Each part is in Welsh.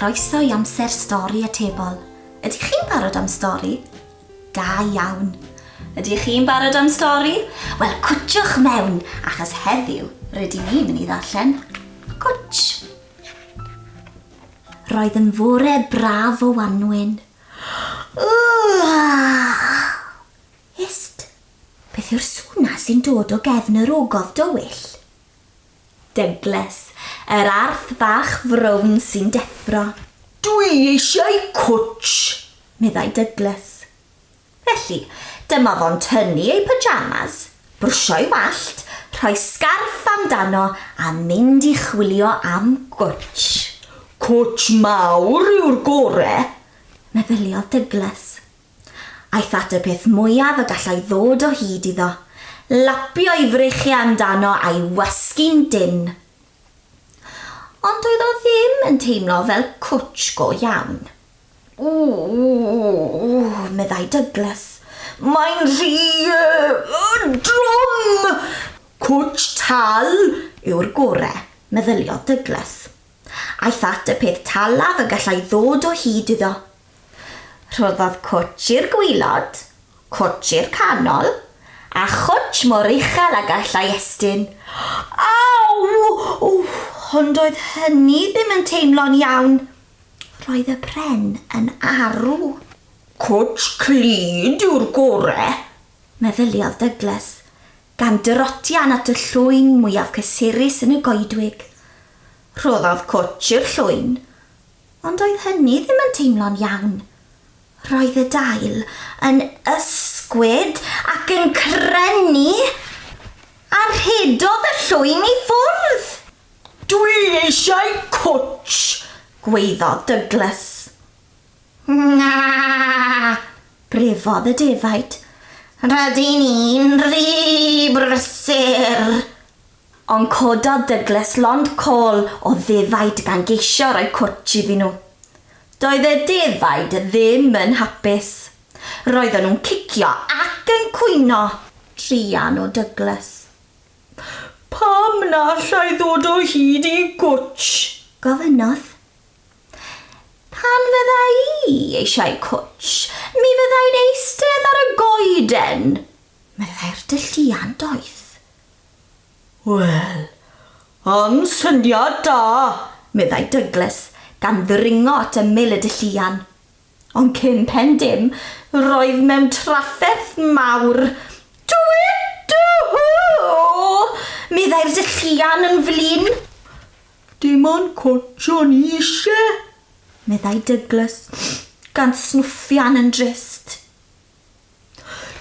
croeso i amser stori atebol. Ydych chi'n barod am stori? Da iawn. Ydych chi'n barod am stori? Wel, cwtshwch mewn, achos heddiw rydyn ni'n mynd i ddarllen Cwtsh. Roedd yn fore braf o wanwyn. Ist, beth yw'r sŵn 'na sy'n dod o gefn yr ogof dywyll? Douglas, yr arth fach frown sy'n deffro. Dwi eisiau cwtsh, meddai Douglas. Felly, dyma fo'n tynnu ei pyjamas, brwsio'i wallt, rhoi sgarff amdano a mynd i chwilio am gwtsh. Cwtsh mawr yw'r gore, meddyliodd Douglas. Aeth at y peth mwyaf y gallai ddod o hyd iddo, lapio'i freichiau amdano a'i wasgu'n dynn. Ond doedd o ddim yn teimlo fel cwtsh go iawn. Ww, meddai Douglas, mae'n rhy drwm! Cwtsh tal yw'r gore, meddyliodd Douglas. Aeth at y peth talaf y gallai ddod o hyd iddo. Rhoddodd cwtsh i'r gwaelod, cwtsh i'r canol, a chwtsh mor uchel ag allai estyn. Aw! Ww! Ond doedd hynny ddim yn teimlo'n iawn. Roedd y pren yn arw. Cwtsh clyd yw'r gore, meddyliodd Douglas, gan drotian at y llwyn mwyaf cysurus yn y goedwig. Rhoddodd cwtsh i'r llwyn, Ond doedd hynny ddim yn teimlo'n iawn. Roedd y dail yn ysgwyd ac yn crynu, a rhedodd y llwyn i ffwrdd! Dwi eisiau cwtsh! gwaeddodd Douglas. Na! brefodd y defaid. Rydyn ni'n rhy brysur! Ond cododd Douglas lond col o ddefaid gan geisio rhoi cwtsh iddyn nhw. Doedd y defaid ddim yn hapus. Roedden nhw'n cicio ac yn cwyno. Druan o Douglas. Pam na alla i ddod o hyd i gwtsh? gofynnodd. Pan fydda i eisiau cwtsh, mi fydda i'n eistedd ar y goeden, meddai'r dylluan doeth. Wel, am syniad da! meddai Douglas, gan ddringo at ymyl y dylluan. Ond cyn pen dim, roedd mewn trafferth mawr. Twt-tw-hw! meddai'r dylluan yn flin. Dim ond cwtsh o'n i isie, meddai Douglas, gan snwffian yn drist.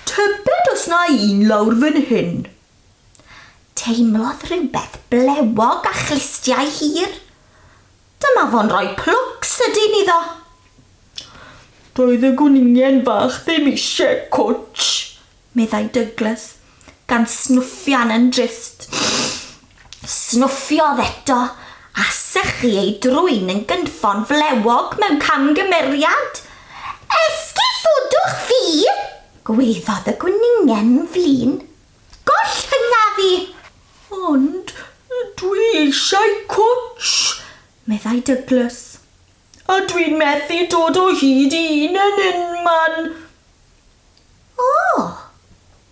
Tybed os 'na un lawr fan hyn? Teimlodd rhywbeth blewog a chlustiau hir. Dyma fo'n rhoi plwc sydyn iddo. Doedd y gwningen fach ddim eisiau cwtsh, meddai Douglas, gan snwffian yn drist. Snwffiodd eto, a sychu ei drwyn yn gynffon flewog mewn camgymeriad. Esgusodwch fi! gwaeddodd y gwningen yn flin. Gollynga fi! Ond dwi eisiau cwtsh, meddai Douglas. A dwi'n methu dod o hyd i un yn unman. O,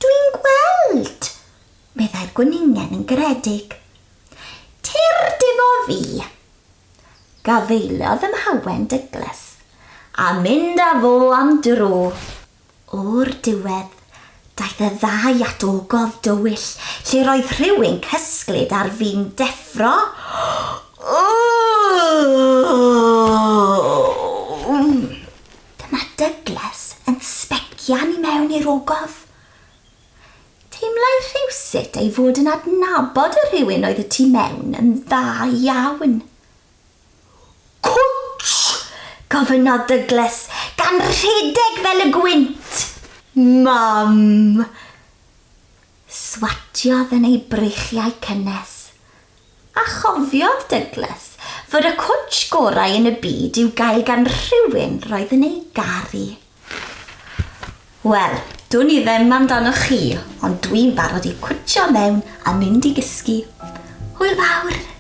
dwi'n gweld, meddai'r gwningen yn garedig. Tyrd efo fi. Gafaelodd ym Mhawen Douglas, a mynd â fo am dro. O'r diwedd, daeth y ddau at ogof dywyll lle roedd rhywun cysglyd ar fin deffro. Dyma Douglas yn sbecian i mewn i'r ogof. Teimlai rhywsut ei fod yn adnabod y rhywun oedd y tu mewn yn dda iawn. Cwtsh! gofynnodd Douglas, gan rhedeg fel y gwynt. Mam! Swatiodd yn ei breichiau cynnes. A chofiodd Douglas fod y cwtsh gorau yn y byd i'w gael gan rhywun roedd yn ei garu. Wel, dwn i ddim amdanoch chi, ond dwi'n barod i cwtsio mewn a mynd i gysgu. Hwyl fawr!